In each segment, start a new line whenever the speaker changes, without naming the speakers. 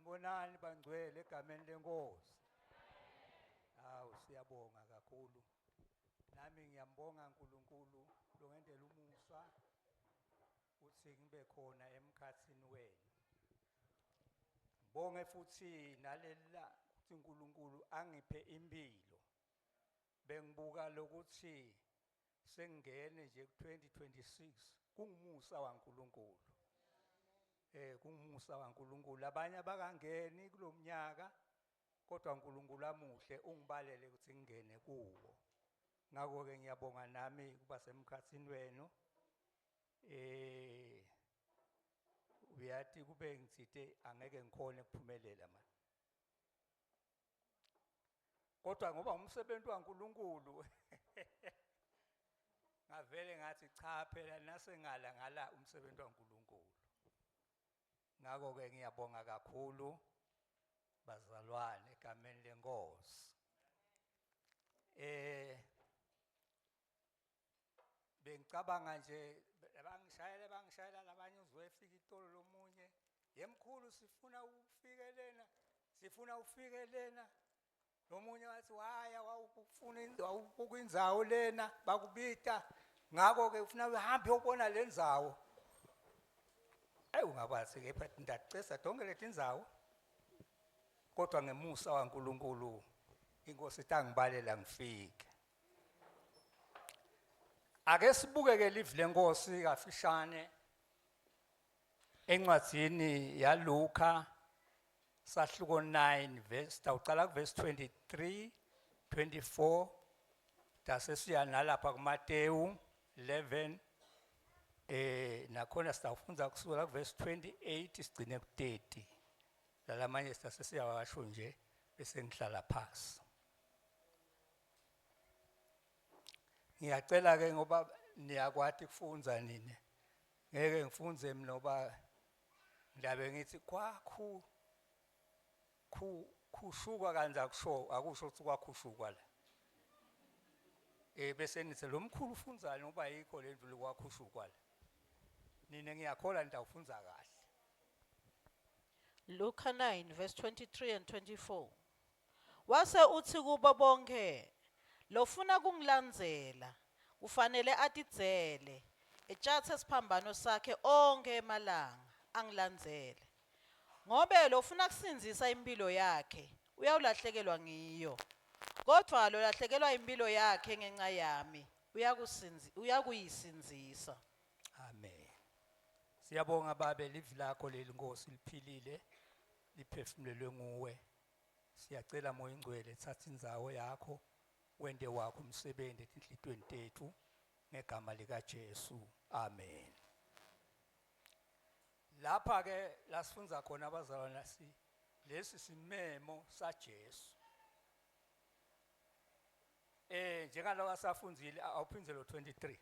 Sanibonani bangcwele egameni lenkosi. Hawu siyabonga kakhulu. Nami ngiyambonga uNkulunkulu longendela umusa uthi ngibe khona emkhathini wenu. Ngibonge futhi nalela ukuthi uNkulunkulu angiphe impilo. Bengibuka lokuthi sengingene nje ku-2026 kungumusa waNkulunkulu. Eh kungumusa waNkulunkulu abanye abakangeni kulomnyaka kodwa uNkulunkulu amuhle ungibalele ukuthi ngingene kuwo. Ngakho ke ngiyabonga nami kuba semkhathini wenu. Eh uyathi kube ngitsite angeke ngikhone ukuphumelela manje. Kodwa ngoba umsebenzi waNkulunkulu ngavele ngathi cha phela nasengala ngala umsebenzi waNkulunkulu. Ngakho ke ngiyabonga kakhulu bazalwane egameni lenkosi. Eh bengicabanga nje bangishayela bangishayela labanye uzwefika itolo lomunye yemkhulu sifuna ufike lena sifuna ufike lena lomunye wathi waya wawufuna wawubuka indzawo lena bakubita ngakho ke ufuna uhambe uyobona le ndzawo ayi ungabathi kepha ndacesa tonke letindzawo kodwa ngemusa waNkulunkulu inkosi itangibalela ngifike Ake sibuke ke livi lenkosi kafishane encwadzini yaLuka sahluko 9 verse tawucala kuverse 23 24 tase siya nalapha kuMateyu 11 eh nakhona sitawufundza kusukela kuverse 28 sigcine ku30 lalamanye sitase siyawasho nje bese ngihlala phasi Ngiyacela ke ngoba niyakwati kufundza nine. Ngeke ngifundze mina ngoba ngilabe ngithi kwakhu khu khushuka kanti akusho akusho ukuthi kwakhushukwa la. Eh bese nithi lo mkhulu ufundzani ngoba yikho le ndlu kwakhushukwa la. Nina ngiyakholwa nitawufundza kahle.
Luka 9 verse 23 and 24. Wase utsi kubo bonkhe, Lofuna kungilandzela, kufanele atidzele, etjatse siphambano sakhe onkhe emalanga, angilandzele. Ngobe lofuna kusindzisa imphilo yakhe, uyawulahlekelwa ngiyo. Kodvwa lolahlekelwa imphilo yakhe ngenca yami, uyakusindzi- uyakuyisindzisa.
Amen. Siyabonga babe livi lakho leli Nkosi liphilile liphefumulelwe nguwe. Siyacela Moya Ingcwele thatha indzawo yakho wente wakho umsebenzi etinhlitweni tethu ngegama lika Jesu. Amen. Lapha ke lasifundza khona abazalwana si lesi simemo saJesu. Eh njengaloku asafundzile awuphindze lo 23.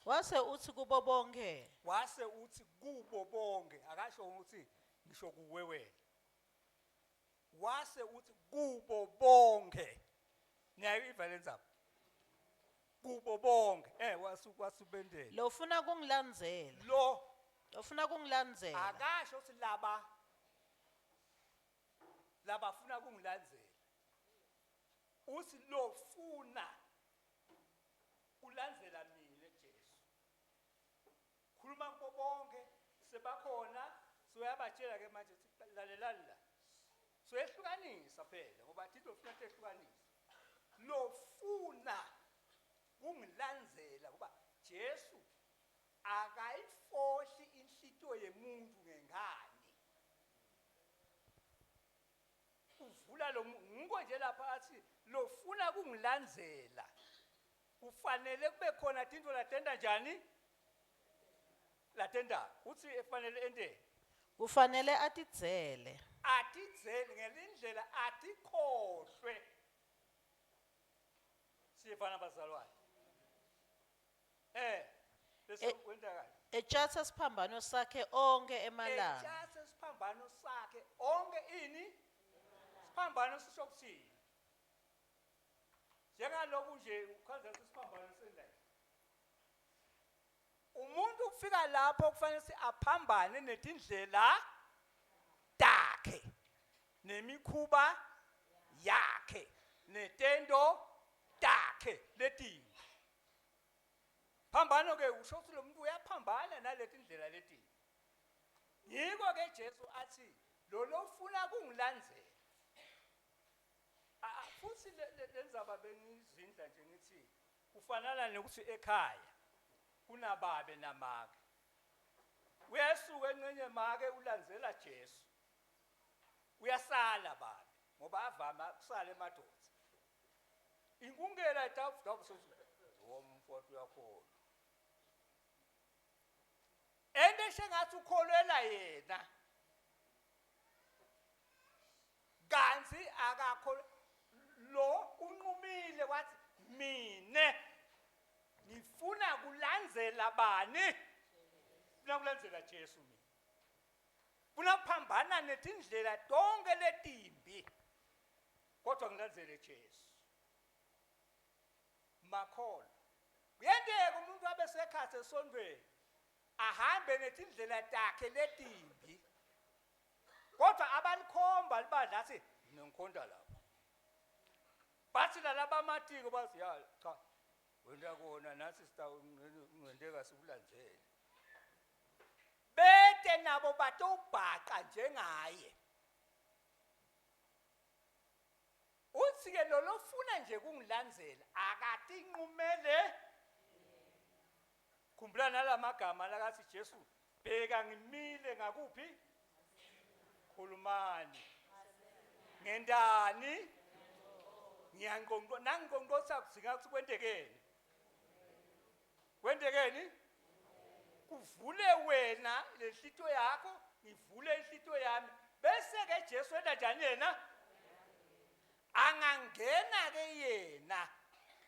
Wase utsi kubo bonkhe,
Wase uthi kubo bonke akasho ukuthi ngisho kuwe wena. Wase uthi kubo bonke. Niyayiva le ndzaba? Kubo bonke. Eh wasu wasubendele.
Lofuna kungilandzela,
Lo
lofuna kungilandzela,
akasho ukuthi laba labafuna kungilandzela. Uthi lofuna kulandzela mina Jesu. Khuluma kubo bonke sebakhona soyabatshela ke manje ukuthi lalelani la. Soyehlukanisa phela ngoba thina ufuna tehlukanisa. Lofuna kungilandzela ngoba Jesu akayifohli inhlitiyo yemuntu ngengane. Uvula lo ngiko nje lapha athi lofuna kungilandzela kufanele kube khona tintfo latenta njani latenta utsi efanele enteni
Kufanele atidzele.
Atidzele ngelindlela atikhohlwe siyefana bazalwane eh bese
E-
kwenta kahle
Etjatsa siphambano sakhe onkhe emalanga.
Etjatsa siphambano sakhe onke ini siphambano sisho kuthini njengaloku nje ukhanza ukuthi siphambano sendlela umuntu ufika lapho kufanele si aphambane netindlela takhe. Nemikhuba yakhe netento takhe letimbi. Phambano ke usho ukuthi lo muntu uyaphambana naleti ndlela letimbi. Yiko ke Jesu athi lo lofuna kungilandzela. Futhi le ndzaba bengizindla nje ngithi kufanana nokuthi ekhaya kunababe namake. Uyesuka encenye make ulandzela Jesu. Uyasala babe ngoba avama kusala emadoda. Inkungela itawuvuka womfowethu uyakholwa. Ente shengathi ukholwela yena. Kanti akakho lo unqumile wathi mine ngifuna kulandzela bani? Ngifuna kulandzela Jesu mina. Funa kuphambana netindlela tonke letimbi. Kodwa ngilandzele Jesu. Makholwa. Kuyenteka umuntu abe sekhatsi esontfweni ahambe netindlela takhe letimbi. Kodwa abalikhomba libandla athi mina ngikhonta lapha. Bathi lalabamatiko bathi ya cha wenta kona nathi sitawungenteka sikulandzele. Bete nabo batowubhaca njengaye. Uthi ke lo lofuna nje kungilandzela akatinqumele. Khumbula nalamagama lakathi Jesu bheka ngimile ngakuphi? Khulumani. Ngendani? Ngiyanqonqo nangiqonqotha kudzinga ukuthi kwentekeni? Kwentekeni? Kuvule wena lenhlito yakho, ngivule inhlito yami. Bese ke Jesu wenta njani yena? Angangena ke yena.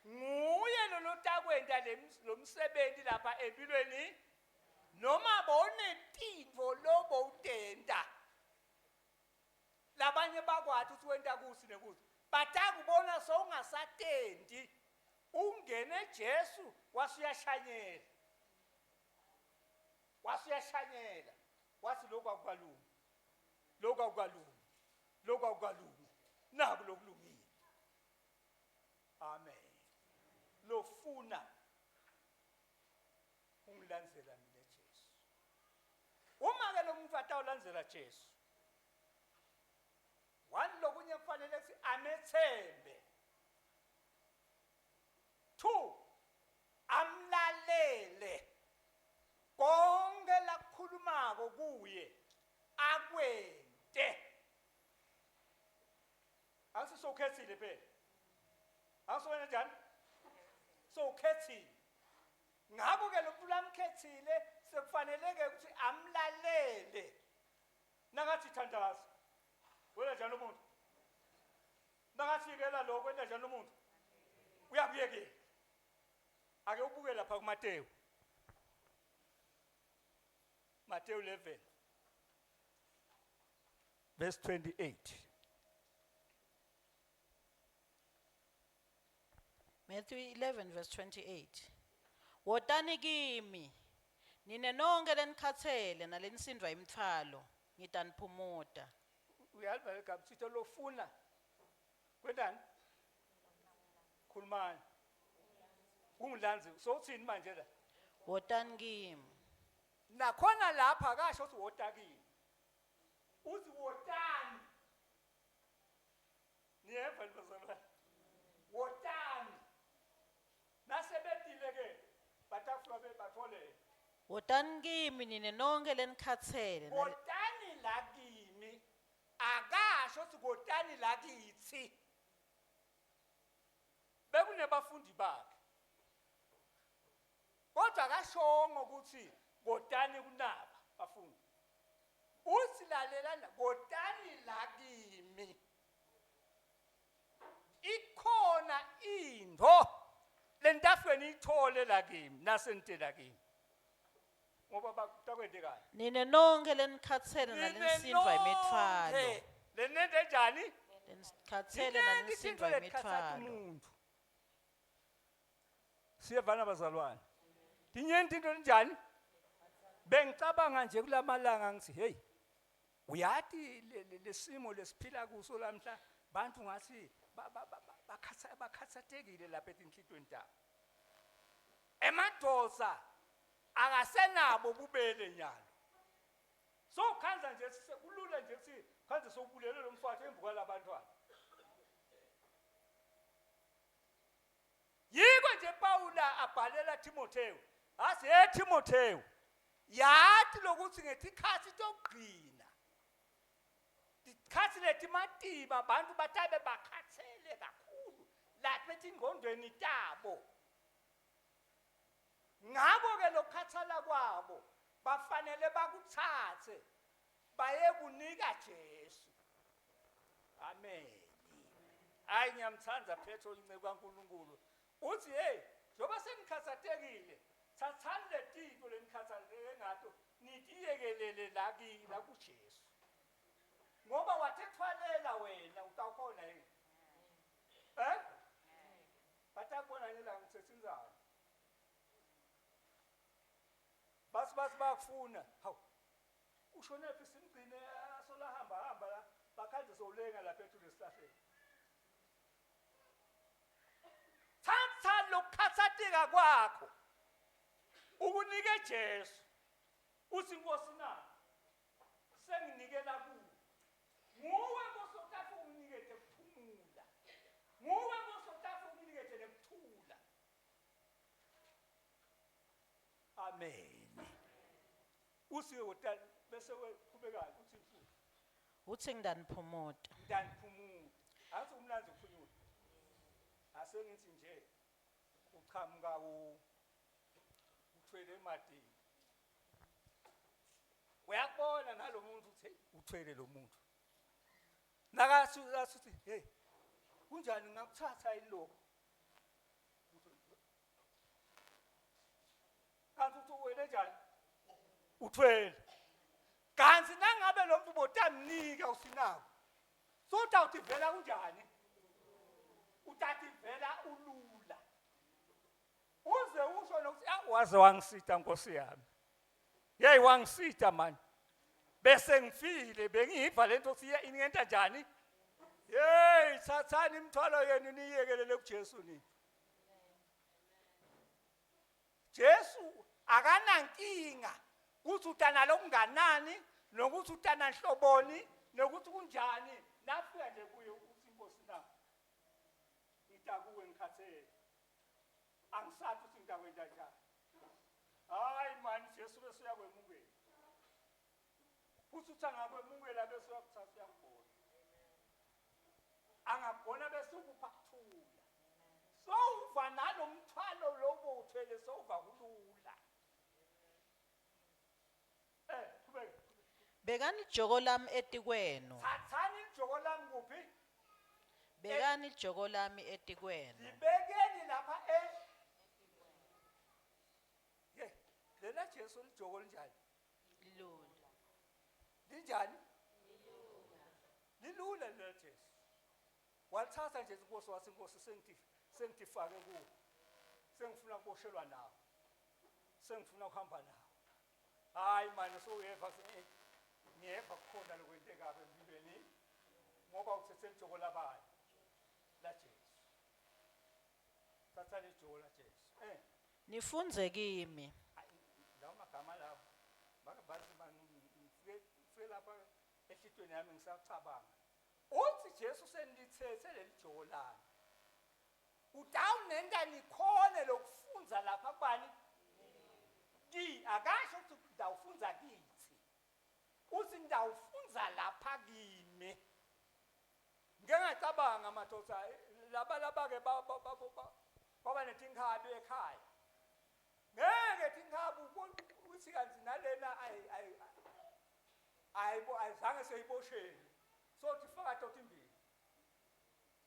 Nguye lolotakwenta lomsebenzi lapha empilweni noma bonetintfo lobowutenta. Labanye bakwati ukuthi wenta kusi nekuthi. Batakubona sowungasatenti ungene Jesu wasuyashanyela. Wasuyashanyela. Wathi lokhu akukalungi. Lokhu akukalungi. Lokhu akukalungi. Naku lokulungile. Amen. Lofuna ungilandzela mina Jesu. Uma ke lo muntu atawulandzela Jesu. One lokunye kufanele ukuthi amethembe. Two amlalele konke lakukhulumako kuye akwente. Angisisowukhethile phela. Angisowena njani? Sowukhethile. Ngakho ke lo muntu lamkhethile sekufanele ke ukuthi amlalele. Nangathi thandaza. Wena njani umuntu? Nangathi yekela lokho wena njani umuntu? Uyakuyekela. Ake ubuke lapha kuMateyu. Mateyu 11 verse 28.
Matthew 11 verse 28. Wotani kimi nine nonke lenikhatsele nalenisindvwa imitfwalo ngitaniphumuta.
Uyaliva legama sitho lofuna kwentani? Khulumani. Ungilandze sowuthini manje la?
Wotani kimi.
Nakhona lapha akasho ukuthi wota kimi. Uthi wotani. Niyeva bazalwane. Wotani. Nasebetile ke batafula bebathole.
Wotani kimi nine nonke lenikhatsele
Wotani la kimi. Akasho ukuthi wotani la kithi. Bekunebafundi bakhe. Kodwa akashongo ukuthi wotani kunaba bafundi. Uthi lalelana wotani la kimi. Ikhona into lentafweni ithole la kimi nasentela kimi. Ngoba bakutakwendekani?
Nine nonke lenikhatsele nalenisindvwa imitfwalo.
Lenente njani?
Lenikhatsele
Tinengi tintfo
nalenisindvwa
letikhatsata
imitfwalo.
umuntu. Siyevana bazalwane. Tinyenti into njani? Bengicabanga nje kulamalanga ngithi hey. Uyati lesimo lesiphila kuso lamhla bantu ngathi bakhathatekile lapha etinhlitweni tabo. Emadoda akasenabo bubele nyalo. So khanza nje sekulula nje kuthi khanze sowubulele lo mfati emva kwalabantwana. Yiko nje Pawula abhalela Timotheo. Athi hey Timotheo, yati lokuthi ngetikhathi tokugcina tikhathi letimatima abantu batabe bakhathele kakhulu lapha etingqondweni tabo. Ngako-ke lokukhathala kwabo bafanele bakuthathe bayekunika Jesu. Amen. Hayi ngiyamthanda Petro inceku kaNkuluNkulu. Uthi hey, njengoba senikhathatekile, thathani letinto lenikhathatekile ngato nitiyekelele la ki la kuJesu. Ngoba wathethwalela wena utawukhona yini? Eh? Batakubona yini la ngithethe inzalo? Bathi bathi bayakufuna. Hawu. Ushonephi simgcine asola hamba hamba la bakhanze sowulenga lapha ethu lesihlahleni. Thatha lokukhathatheka kwakho ukunike Jesu. Uthi Nkosi na senginikela kuwe. Nguwe Nkosi othatha unginikete kuphumula. Nguwe Nkosi othatha unginikete nekuthula. Amen. Uthi wota bese weqhubekayo uthi futhi.
Uthi ngidaniphumuta.
Ngidaniphumuta. Athi umnandi ukuphunyula. Ase ngithi nje uqhamuka u uthwele emadini. Uyakubona nalomuntu uthi hey uthwele lo muntu. Nakathi uthi hey kunjani ngakuthatha yini lokho? Kanti uthi uwele njani? Uthwele. Kanti nangabe lo muntu botamnika usinako. So utawuthi vela kunjani? Utathi vela ulula. Uze usho nokuthi ah waze wangisita Nkosi yami. Hey wangisita mani. Bese ngifile bengiyiva lento ukuthi ingenta njani? Hey thathani imithwalo yenu niyekelele kuJesu ni. Jesu akanankinga kuthi utanalo kunganani nokuthi utananhloboni nokuthi kunjani nafika nje kuye uthi inkosi na ngitakuwe ngikhathele angisathi ukuthi ngitakwenza njani hayi mani Jesu bese uyakwemukela futhi uthi angakwemukela bese uyakuthatha uyakubona angagona bese ukupha kuthula sowuva nalomthwalo lobo uthwele sowuva kulula eh qhubeka.
Bekani ijoko lami etikwenu.
Thathani ijoko lami kuphi?
Bekani ijoko lami etikwenu.
Libekeni lapha e Ye, lela Jesu lijoko linjani?
Lilula.
Linjani? Lilula lela Jesu. Walithatha nje inkosi wathi inkosi sengithi sengifake kuwo. Sengifuna ukuboshelwa nawo. Sengifuna ukuhamba nawo. Hayi manje sowuyeva eh, ngiyeva kukhona lokwentekayo empilweni ngoba uthethe lijoko labani la Jesu. Thatha lijoko la Jesu. Eh.
Nifundze kimi.
Lawo magama lawo bake bathi ngifike ngifike lapha enhlitweni yami ngisacabanga. Uthi Jesu senilithethe leli joko lami. Utawunenta nikhone lokufundza lapha kubani? Ki akasho ukuthi ndawufundza kithi. Uthi ndawufundza lapha kimi. Ngike ngacabanga madoda laba laba-ke kwaba netinkhabi ekhaya. Ngeke tinkhabi uthi kanti nalena ayibo ayizange seyibosheni. So tifaka totimbili.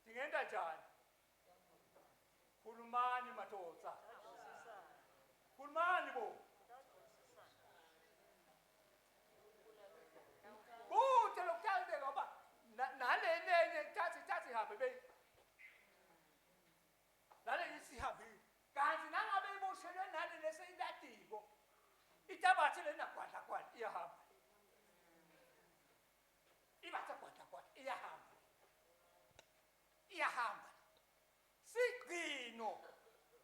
Tingenta njani? Khulumani madoda. Khulumani bo. Kude lokutaluleka ngoba nale nenye thathi thathi ihambe be. Nale isihambile. Kanti nangabe iboshelwe nale leseyiladiko. Itabathi lena gwadla gwadla iyahamba. Iyahamba. Sigcino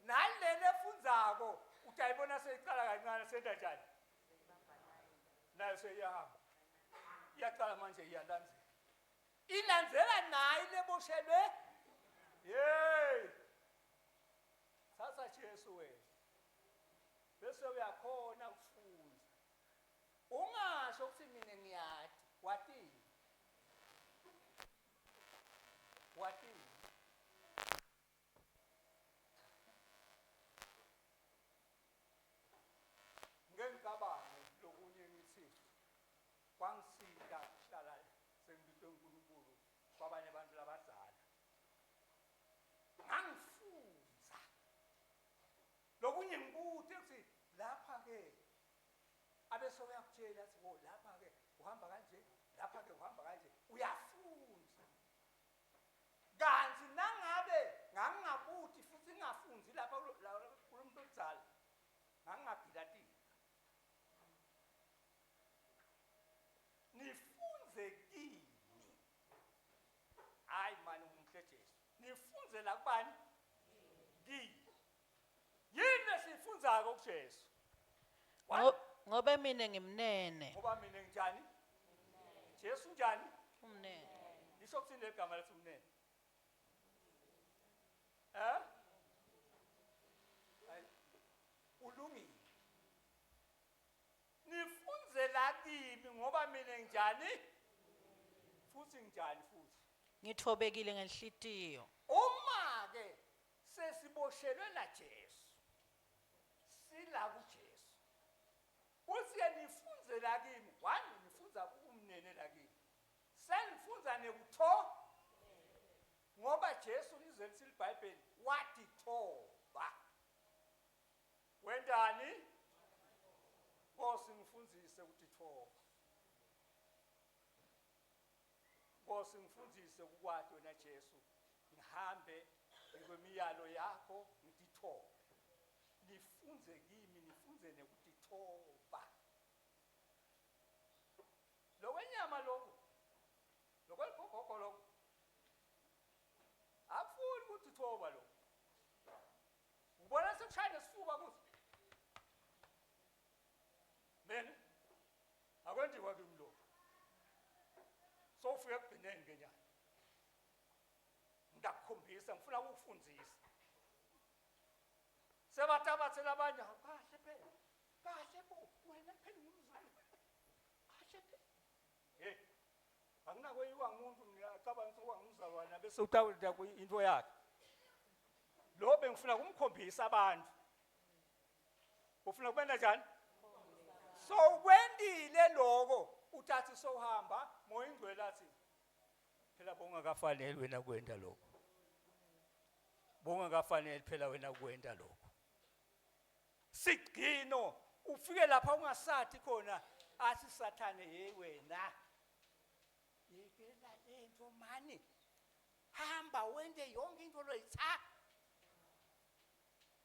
nalele efundzako utayibona seyicala kancane senta njani? Nayo seyiyahamba. Iyaqala manje iyalandzela. Ilandzela nayo leboshelwe. Yey! Thatha Jesu wena. Bese uyakhona kufundza. Ungasho ukuthi mina ngiyati, watini? Watini? Ngeke ngicabange lokunye ngithi kwangisita kuhlala sengibitwe uNkulunkulu kwabanye abantu labadzala. Ngangifundza lokunye ngibute ukuthi lapha ke abese uyakutshela athi wo lapha ke uhamba kanje lapha ke uhamba kanje uyafundza kanti nangabe ngangingabuti futhi ngingafundzi lapha kulo muntu omdzala ngangingagilatika nifundze kimi hayi mani umuhle Jesu nifundze la kubani kimi yini lesifundzako kuJesu
Ngobe mina ngimnene.
Ngoba mina nginjani? Jesu njani?
Umnene.
Lisho kuthini legama lethi umnene? Eh? Hayi. Ulungile. Nifunze la kimi ngoba mina nginjani? Futhi nginjani futhi?
Ngithobekile ngenhlitiyo.
Uma ke sesiboshelwe la Jesu. Sila kuJesu. Uthi ke nifunze la kimi, one nifunza umnene la kimi. Senifunza nekutho ngoba Jesu lizwe lithi iBhayibheli watithoba. Wendani? Nkosi ngifundzise ukutithoba. Nkosi ngifundzise ukukwati wena Jesu. Ngihambe ngekwemiyalo yakho ngitithobe. Nifunze kimi nifunze nekutithoba. Lokwenyama lokhu lokweligogogo lokhu akufuni ukutithoba lokhu. Ubona sekushaya nesifuba kuthi mina akwenziwa kimi lokhu. Sowufika ekugcineni ke nyana. Ngidakukhombisa ngifuna ukukufundisa. Sebatabathela abanye kahle phela. Kahle bo wena phela ngumzali. Kahle phela. Hey. Anginakoyiwa ngumuntu ngiyacabanga ukuthi wangumzalwana bese utawuta into yakhe. Lo bengifuna kumkhombisa abantu. Ufuna kubenda njani? So ukwendile lokho uthathi sowuhamba moya ingcwele athi phela bongakafanele wena kwenda lokho. Bongakafanele phela wena kwenda lokho. Sigcino ufike lapha ungasathi khona athi sathane hey wena yekela lento mani hamba wente yonke into loyitha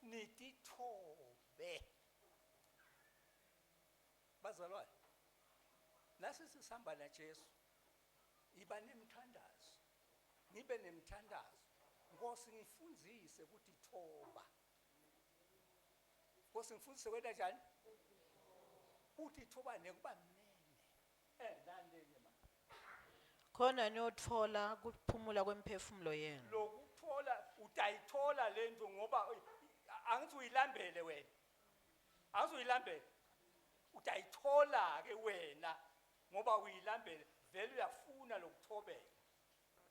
nitithobe bazalwane nasi sisihamba na Jesu iba nemthandazo ngibe nemthandazo Nkosi ngifundzise ukuthi thoba Nkosi ngifundzise kwenta njani uthi thoba nekuba mnene nani lenye ma
Khona niyotfola kuphumula kwemphefumulo yenu.
Lokuthola utayithola lento ngoba angithi uyilambele wena angithi uyilambele utayithola ke wena ngoba uyilambele vele uyafuna lokuthobeka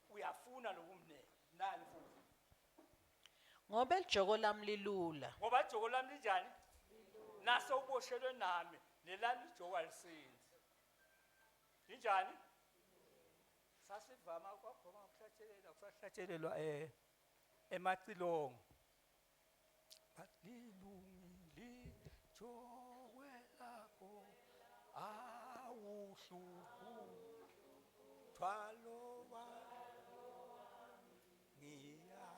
uyafuna lokumnene nani futhi
Ngoba lijoko lami lilula.
Ngoba ijoko lami linjani naso uboshelwe nami nelami ijoko alisinzi linjani sasivama kwakhona ukuhlatshelelwa kusahlatshelelwa emacilongo lilungile jokwe lakho awuhluphu thwalo wami ngiya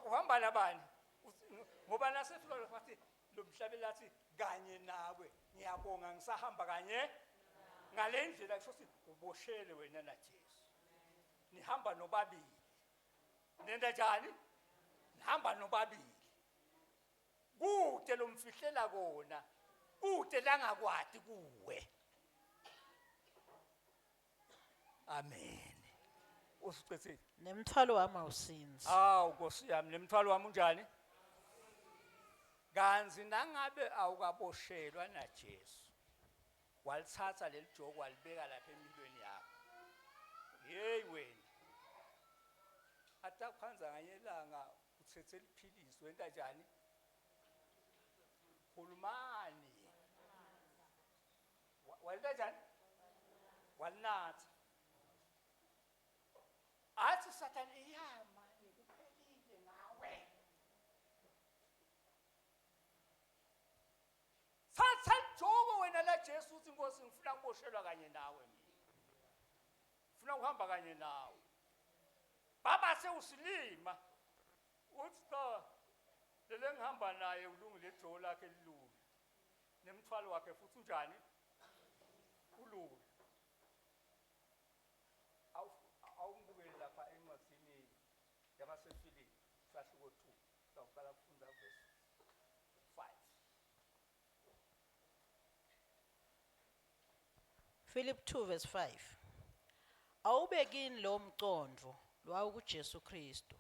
uhamba nabani? Ngoba nasefika lo wathi lo mhlabeli athi kanye nawe ngiyabonga ngisahamba kanye ngale ndlela kusho ukuthi uboshele wena naJesu. Nihamba nobabili. Nenda njani? Nihamba nobabili. Kude lomfihlela kona, kude langakwati kuwe. Amen. Usucethile.
Nemthwalo wami awusinzi.
Awu Nkosi yami nemthwalo wami unjani? Kanzi nangabe awukaboshelwa naJesu. Walithatha leli joko walibeka lapha empilweni yakho. Hey wena. Atakuphanza nganye ilanga uthethe liphilisi wenta njani? Khulumani. Walenta njani? Walinatha. Athi Sathane ya mani kuphelile ngawe. Thatha lijoko wena la Jesu uthi Nkosi ngifuna ukuboshelwa kanye nawe mina. Ngifuna ukuhamba kanye nawe. Baba sewusilima. Uthi cha lele ngihamba naye ulungile ijoko lakhe lilula. Nemthwalo wakhe futhi unjani? Ulula. Awungibukele lapha encwadini yabaseFilipi sahluko 2 sawuqala kufunda verse 5.
Philip 2 verse 5. Awube kini lo mqondo lwawukuJesu Kristu.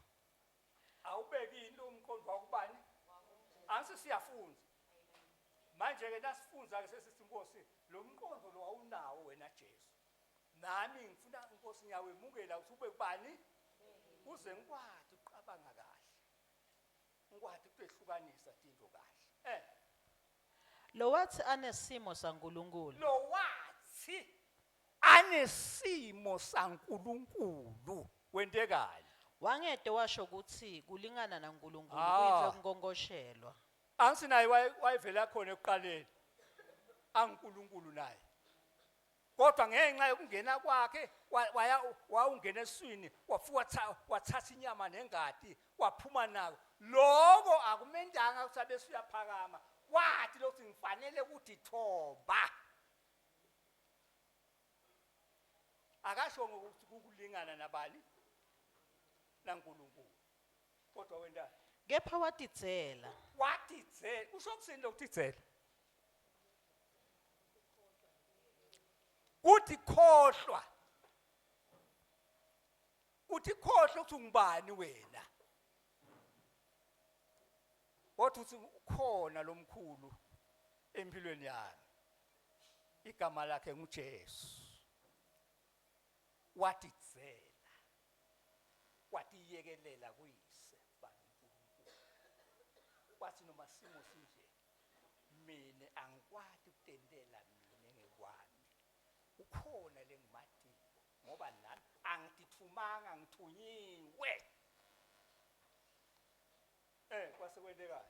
Awube kini lo mqondo wakubani? Ansi siyafunda. Manje ke nasifunza ke sesithi Nkosi lo mqondo lo awunawo wena Jesu. Nami ngifuna Nkosi ngiyawemukela ukuthi ube kubani? Uze ngikwati ukuqabanga kahle. Ngikwati ukuhlukanisa tinto kahle.
Lo wathi anesimo saNkuluNkulu.
Lo wathi anesimo saNkuluNkulu wentekani?
Wangete washo ukuthi kulingana naNkulunkulu
Ah.
kuyinto yokunkongoshelwa.
Angisinaye wayevela khona ekuqaleni. AnguNkulunkulu naye. Kodwa ngenxa yokungena kwakhe waya wawungena eswini wafika wathatha inyama nengadi waphuma nako. Lokho akumendanga ukuthi abe uyaphakama. Wathi lokhu ngifanele ukuthi thoba. Akasho ngokuthi kukulingana nabani naNkulunkulu. Kodwa wena
Kepha watitsela.
Watitsela. Usho ukuthini lokutitsela? Kuthi khohlwa. Uthi khohlwa ukuthi ungubani wena. Kodwa uthi ukhona lomkhulu empilweni yami. Igama lakhe nguJesu. Watitsela. Watiyekelela kuyise baNkulunkulu. Wathi noma simo sinje mina angikwati ukutentela mina ngekwami. Ukhona lengimatiko ngoba nami angitithumanga ngithunyiwe. Kwase kwentekani?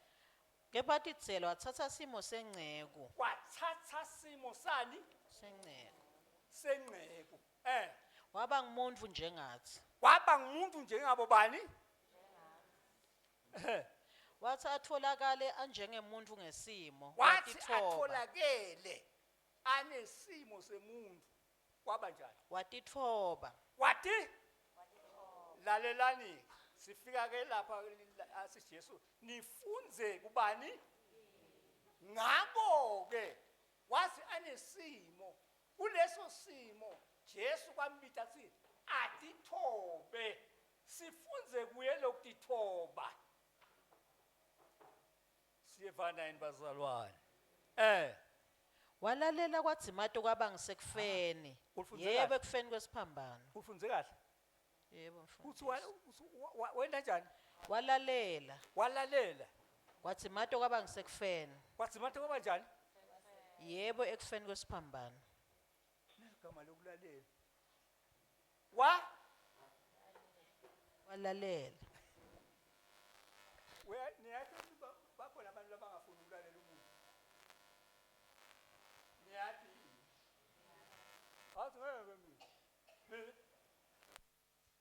Kepha titselo wathatha simo senceku.
Wathatha simo sani?
Senceku.
Senceku.
Waba ngumuntu njengathi.
Waba ngumuntu njengabo bani?
Wathi atholakale anjengemuntu ngesimo.
Wathi
Watitfoba.
atholakele anesimo semuntu. Kwaba njani?
Watitfoba.
Wathi? Lalelani, sifika ke lapha athi Jesu nifunze kubani? Ngakho ke wathi anesimo, kuleso simo Jesu kwambita athi atithobe, sifunze kuye lokutithoba. Siyevana yini bazalwane?
Walalela kwadzimato kwaba ngisekufeni.
Ufunze
Yebo,
kahle.
ekufeni kwesiphambano.
Ufunze kahle?
Yebo, mfundisi.
Uthi wena njani?
Walalela.
Walalela.
Kwadzimato kwaba ngisekufeni.
Kwadzimato kwaba njani?
Yebo, ekufeni kwesiphambano.
Negama lokulalela. Wa?
Walalela.
Uya niyathi ukuthi bakhona abantu abangafuni ukulalela umuntu. Niyathi. Athi ngeke mina. Mina.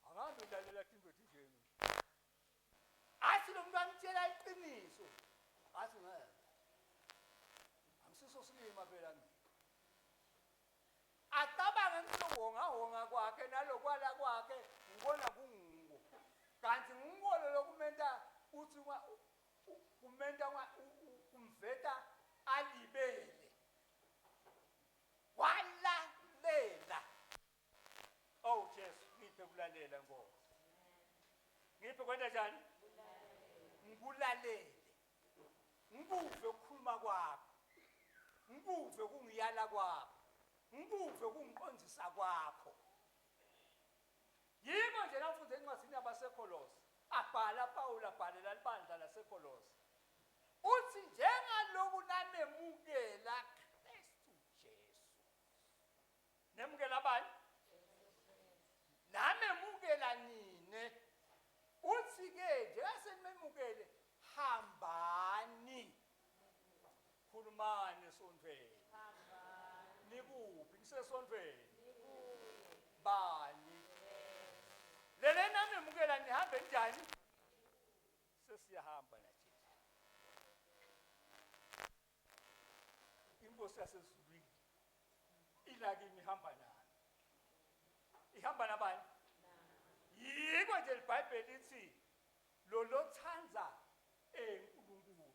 Angabe ulalela into ethi nje mina. Athi lo muntu Umuntu amtshela iqiniso athi ngeke. Angisiso silima phela mina. Acabange ngikuwongawonga kwakhe nalokwala kwakhe ngibona kunguko. Kanti ngumbono lokumenta uthi kumenta kumveta alibele. Walalela. Oh Jesu, ngiphe kulalela Nkosi. Ngiphe kwenta njani? Ngikulalele. Ngikuve ukukhuluma kwakho. Ngikuve kungiyala kwakho. Ngikuve kungiqondisa kwakho. Yiko nje nawufunda encwadini yabaseKolose, abhala Pawulu abhalela libandla laseKolose. Uthi njengaloku namemukela Kristu Jesu. Nemukela bani? Namemukela nine. Uthi ke njengasenimemukele hambani. Khulumani esontweni. Nikuphi? Nisesontweni. Bani? Lele namemukela nihambe njani? Sesiyahamba na Jesu. Inkosi yasezulwini ila kimi ihamba nami. Ihamba nabani? Yiko nje iBhayibheli lithi lolothanda eNkulunkulu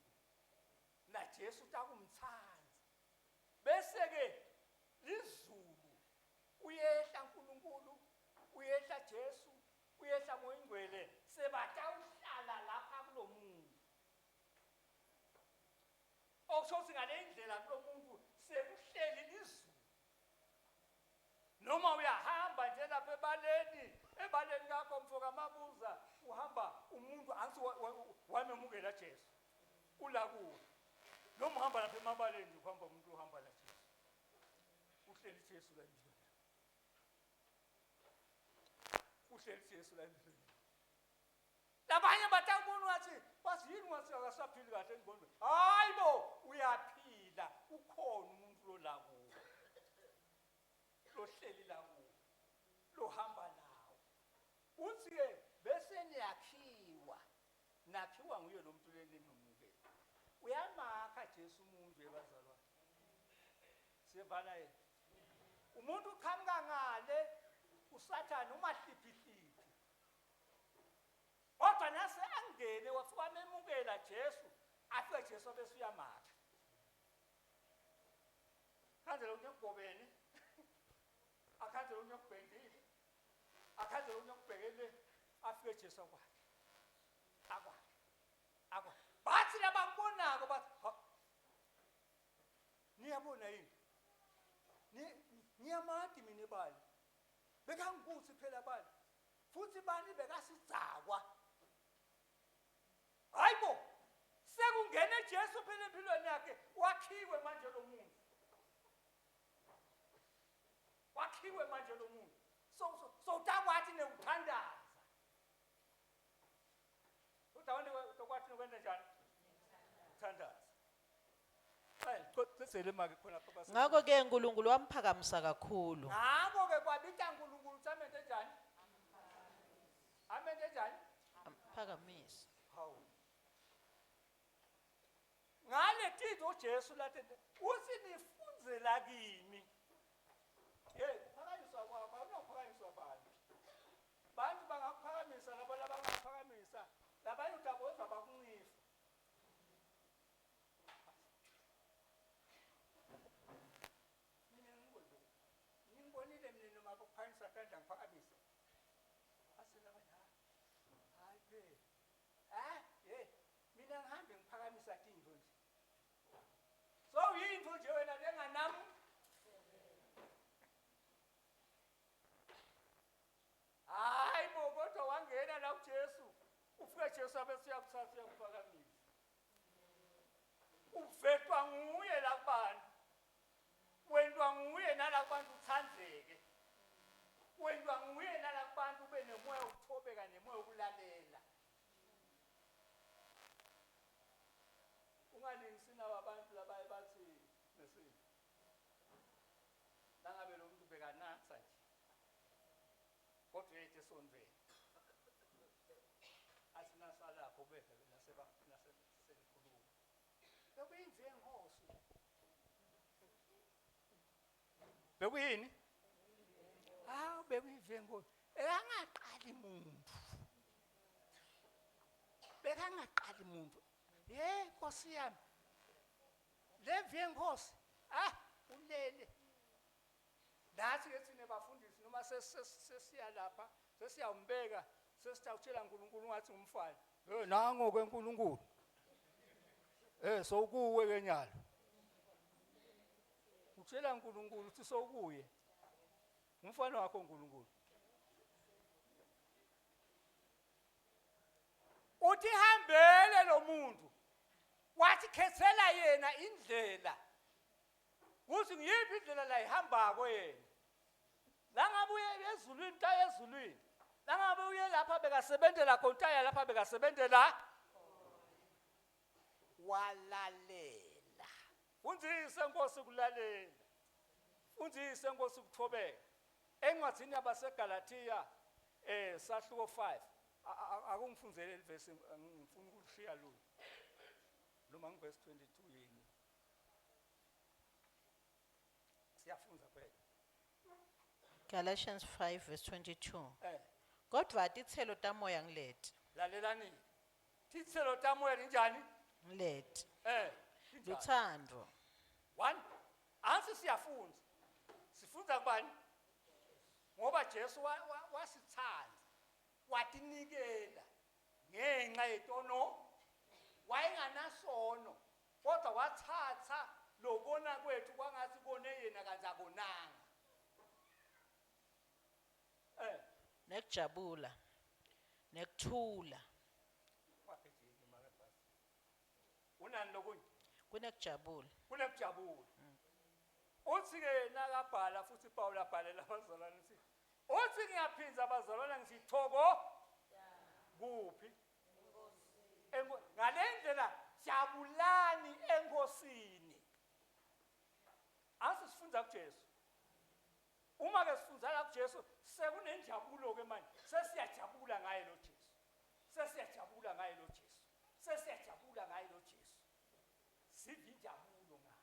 na Jesu utakumthanda. Bese ke lizulu uyehla uNkulunkulu uyehla Jesu uyehla Moya Ingcwele sebatawuhlala lapha kulomuntu. Okusho ukuthi ngale ndlela kulomuntu sekuhleli lizulu. Noma uyahamba nje lapha ebaleni, ebaleni kakho mfoka Mabuza uhamba umuntu angithi wamemukela Jesu. Ula kuwe. Noma uhamba lapha emabaleni nje uhamba umuntu uhamba la Jesu. Uhleli Jesu la empilweni. Uhleli Jesu la empilweni. Labanye batakubona wathi bathi yini wathi akasaphili kahle engqondweni. Hayi bo uyaphila ukhona umuntu lo la kuwe. Lohleli la kuwe. Lohamba nawe. Uthi ke bese niyakhiwa. Nakhiwa nguye lo muntu lenimemukele. Uyamakha Jesu umuntu ebazalwane. Siyevana yena. Umuntu uqhamuka ngale uSathane umahliphihliphi. Kodwa nase angene wafika wamemukela Jesu, afike Jesu abese uyamakha. Khanzela unyokugobene. Akhanzela unyokubhendile. Akhanzela unyokubhekele afike Jesu akwakhe. Akwakhe. Akwakhe. Bathi labakubonako bathi ha. Niyabona yini? Niyamati mina bani? Bekangikuthi phela bani? Futhi bani bekasidzakwa. Hayibo! Sekungene Jesu phela empilweni yakhe, wakhiwe manje lo muntu. Wakhiwe manje lo muntu. So so utakwathi nekuthandaza. Utawande utakwathi nokwenza njani? Thandaza.
Ngakho ke uNkulunkulu wamphakamisa kakhulu.
Ngakho ke kwabita uNkulunkulu ukuthi amente njani? Amente njani?
Amphakamisa.
Hawu. Ngale tintfo uJesu lathi uthi nifundzela kimi. Hey, kuphakanyiswa kwakho awunokuphakanyiswa bantu. Bantu bangakuphakamisa labo labangakuphakamisa labanye utabodwa bakuncifa. Mina ngibonile. Ngibonile mina noma kuphakanyiswa tandla ngiphakamisa. Athi labanye hayi. Hayi phela. Eh, hey, mina ngihambe ngiphakamisa tintfo nje. So yintfo nje wena lenganami. Hayi bo kodwa wangena la kuJesu. Ufike Jesu abese uyakuthatha uyakuphakamisa. Uvetwa nguye la kubantu. Wentwa nguye nala kubantu uthandzeke. Wentwa nguye nala kubantu ube nemoya wokuthobeka nemoya wokulalela. Ungalingisi nawo abantu labaye bathi mesini. Nangabe lo muntu bekanatha nje. Kodwa uyethe esontweni. Athi nasalapho beve nasebaleni. Bekuyimvu yenkosi. Bekuyini? Hawu bekuyimvu yenkosi. Bekangaqali muntu. Bekangaqali muntu. Ye Nkosi yami. Lemvu yenkosi. Ah, ulele. Nathi ke thina bafundisi noma sesiya lapha sesiyawumbeka sesitawutshela uNkulunkulu ngathi ngumfana. Eh nango ke uNkulunkulu. Eh sowukuwe ke nyalo. Utshela uNkulunkulu uthi sowukuye. Umfana wakho uNkulunkulu. Uthi hambele lo muntu. Wathi khethela yena indlela. Kuthi ngiyiphi indlela la ihambako yena. La ngabe uye ezulwini ta ezulwini. La ngabe uye lapha bekasebenzela khona taya lapha bekasebenzela. Walalela. Fundzise Nkosi ukulalela. Fundzise Nkosi ukuthobeka. Encwadzini yabaseGalathiya eh sahluko 5 akungifundzele levesi ngifuna ukulishiya lula. Noma ngivesi 22 yini. Siyafundza phela.
Galatians 5 verse 22.
Eh
Kodwa titselo tamoya ngileti.
lalelani. Titselo tamoya linjani?
Ngileti.
Eh linjani?
Luthando,
One ansi siyafundza. Sifundza kubani? Ngoba Jesu wasithanda. Watinikela ngenxa yetono wayenganasono kodwa wathatha lokona kwethu kwangathi kone yena kanti akonanga. Eh
nekujabula, nekuthula.
waphethe yini mara basi. Unani lokunye?
Kunekujabula.
Kunekujabula. Uthi ke nakabhala futhi Paul abhalela abazalwane uthi uthi ngiyaphinza abazalwane ngithi thoko kuphi? Ngale ndlela jabulani enkosini. Asi sifunda kuJesu. Uma ke sifunda la kuJesu sekunenjabulo ke manje. Sesiyajabula ngaye lo Jesu. Sesiyajabula ngaye lo Jesu. Sesiyajabula ngaye lo Jesu. Siva injabulo ngaye.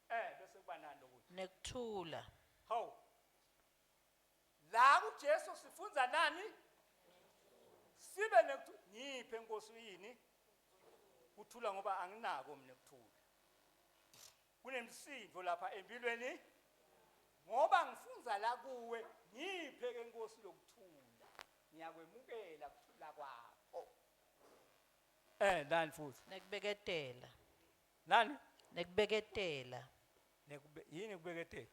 Eh bese kuba nani lokunye?
Nekuthula.
Hawu. La kuJesu sifunda nani? Sibe nekuthu ngiphe Nkosi yini? Kuthula ngoba anginako mina kuthula. Kunemsindo lapha empilweni ngoba ngifunza la kuwe ngiphe ke Nkosi lokuthula. Ngiyakwemukela kuthula kwakho. Eh nani futhi?
Nekubeketela.
Nani?
Nekubeketela.
Nekube yini kubeketela?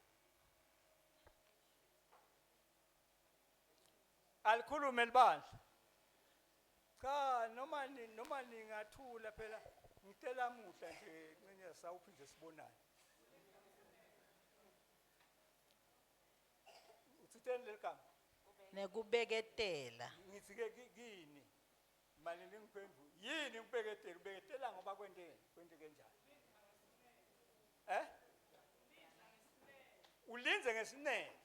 Alikhulume libandla. Cha noma ni noma ningathula phela ngicela muhla nje ncinye sawuphinde sibonane. Uthitheni leligama?
Nekubeketela.
Ngithi ke kini manje ningiphendule. Yini ukubeketela? Ubeketela ngoba kwenteni? Kwenteke kanjani? Eh? Ulinze ngesineke.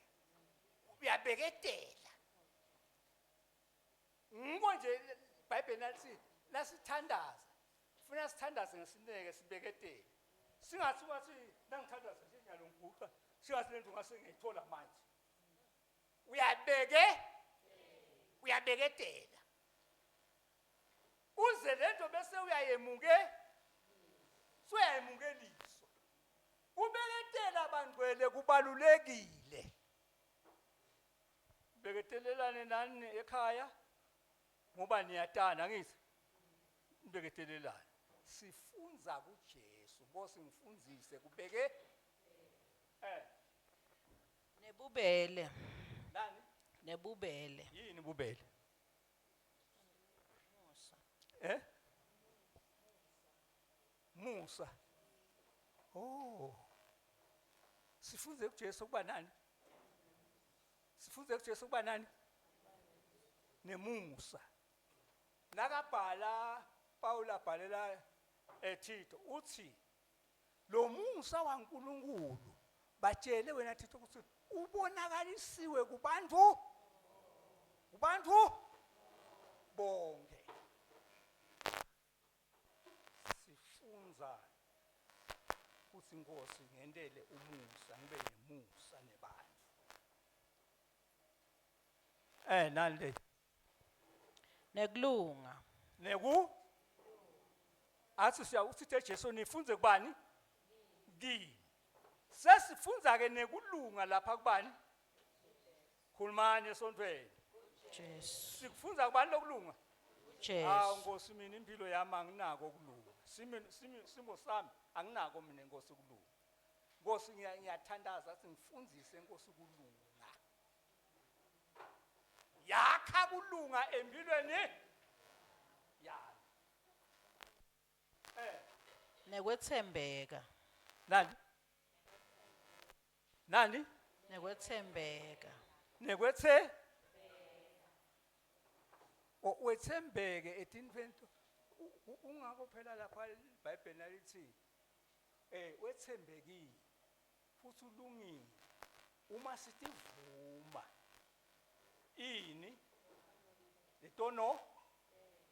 Uyabeketela. Ngiko nje iBhayibheli nathi nasithandaza. Funa sithandaze ngesineke sibeketele. Singathi wathi nangithandaza nje nyalo ngiguqa, singathi lento ngase ngiyithola manje. Uyabeke uyabeketela. Uze lento bese uyayemuke suyayemukeliswa. Kubeketela bangcwele kubalulekile. Beketelelane nani ekhaya ngoba niyatana ngithi nibeketelelane. Sifunza kuJesu, Nkosi ngifundzise kubeke eh
Nebubele.
nani
Nebubele.
yini bubele?
Musa.
Eh? Musa. Oh. Sifunze kuJesu kuba nani? Sifunze kuJesu kuba nani? Nemusa. Nakabhala Paul abhalela eTito uthi lo musa waNkulunkulu batshele wena Tito ukuthi ubonakalisiwe kubantu kubantu bonke. Sifunza Ngithi Nkosi ngentele umusa ngibe nemusa nebantu. Nani le?
Nekulunga.
Neku athi siyawuthi Jesu nifunze kubani? Kimi. Sesifundza ke nekulunga lapha kubani? Khulumani esontweni.
Jesu.
Sikufundza kubani lokulunga?
Jesu.
Hawu Nkosi mina impilo yami anginako ukulunga. Simo simo sami anginako mina Nkosi ukulunga. Nkosi ngiyathandaza athi ngifundzise Nkosi ukulunga. Yakha kulunga empilweni yami.
Nekwetsembeka.
Nani? Nani?
Nekwetsembeka.
Nekwethe wethembeke etintfweni ungako phela lapha iBhayibheli nalithi wethembekile futhi ulungile uma sitivuma ini letono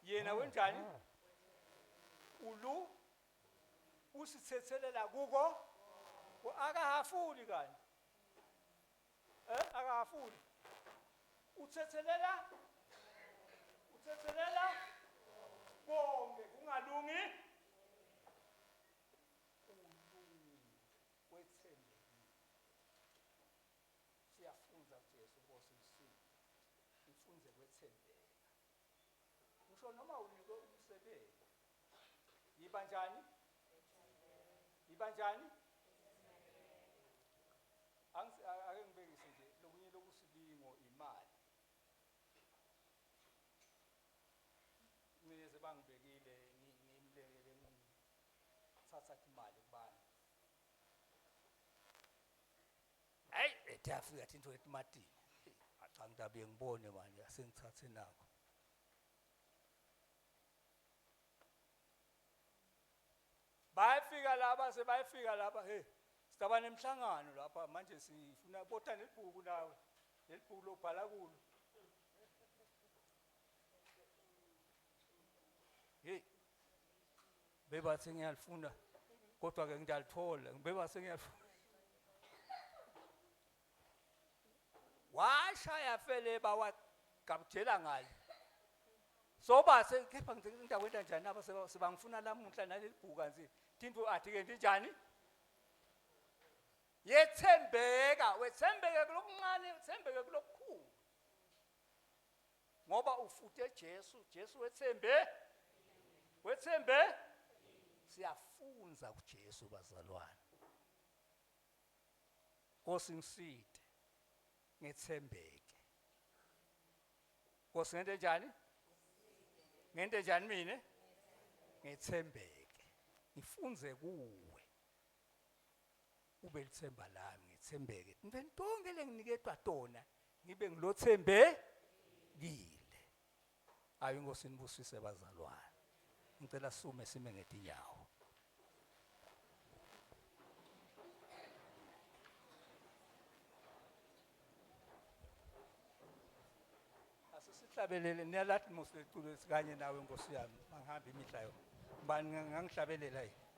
yena wenjani ulu usithethelela kuko akahafuli kani akahafuli uthethelela konke kungalungi ulungile wethembekile. Siyafunza kuJesu Nkosi ngisiphe ngifunze kwethembeka. Ngisho noma unikwe umsebenzi yiba njani? Yiba njani? Ake ngibekise nje lokunye lokusilingo imali. Ngiyeze bangibekile ngimlekele ngithatha imali kubani. Hayi ethi afika athi into etimatini. Acha ngitabe ngibone manje asengithathe nako. Bayafika laba sebayafika laba hey sitaba nemhlangano lapha manje sifuna botha nelibhuku nawe lelibhuku lobhala kulo. Hey bebathi ngiyalifuna kodwa ke ngiyalithola bebathi ngiyalifuna. Washaya fele bawagabujela ngale. Soba kepha ngidakwenta njani naba sebangifuna lamuhla nalelibhuku nje tinto athi ke njani? Yethembeka, wethembeke kulokuncane, uthembeke kulokukhulu. Ngoba ufute Jesu, Jesu wethembe. Wethembe. Siyafunza kuJesu bazalwane. Nkosi ngiside ngethembeke. Nkosi ngente njani? Ngente njani mina? Ngethembeke. Ngifunze kuwe. Ube lithemba lami ngethembeke. Intweni tonke lenginiketwa tona ngibe ngilothembekile. Ayi Nkosi nibusise bazalwane. Ngicela sume sime ngetinyawo. Asisihlabelele niyalathi mos leculo esikanye nawe Nkosi yami. Mangihambe imihla yonke. Ngibani ngangihlabelela yini?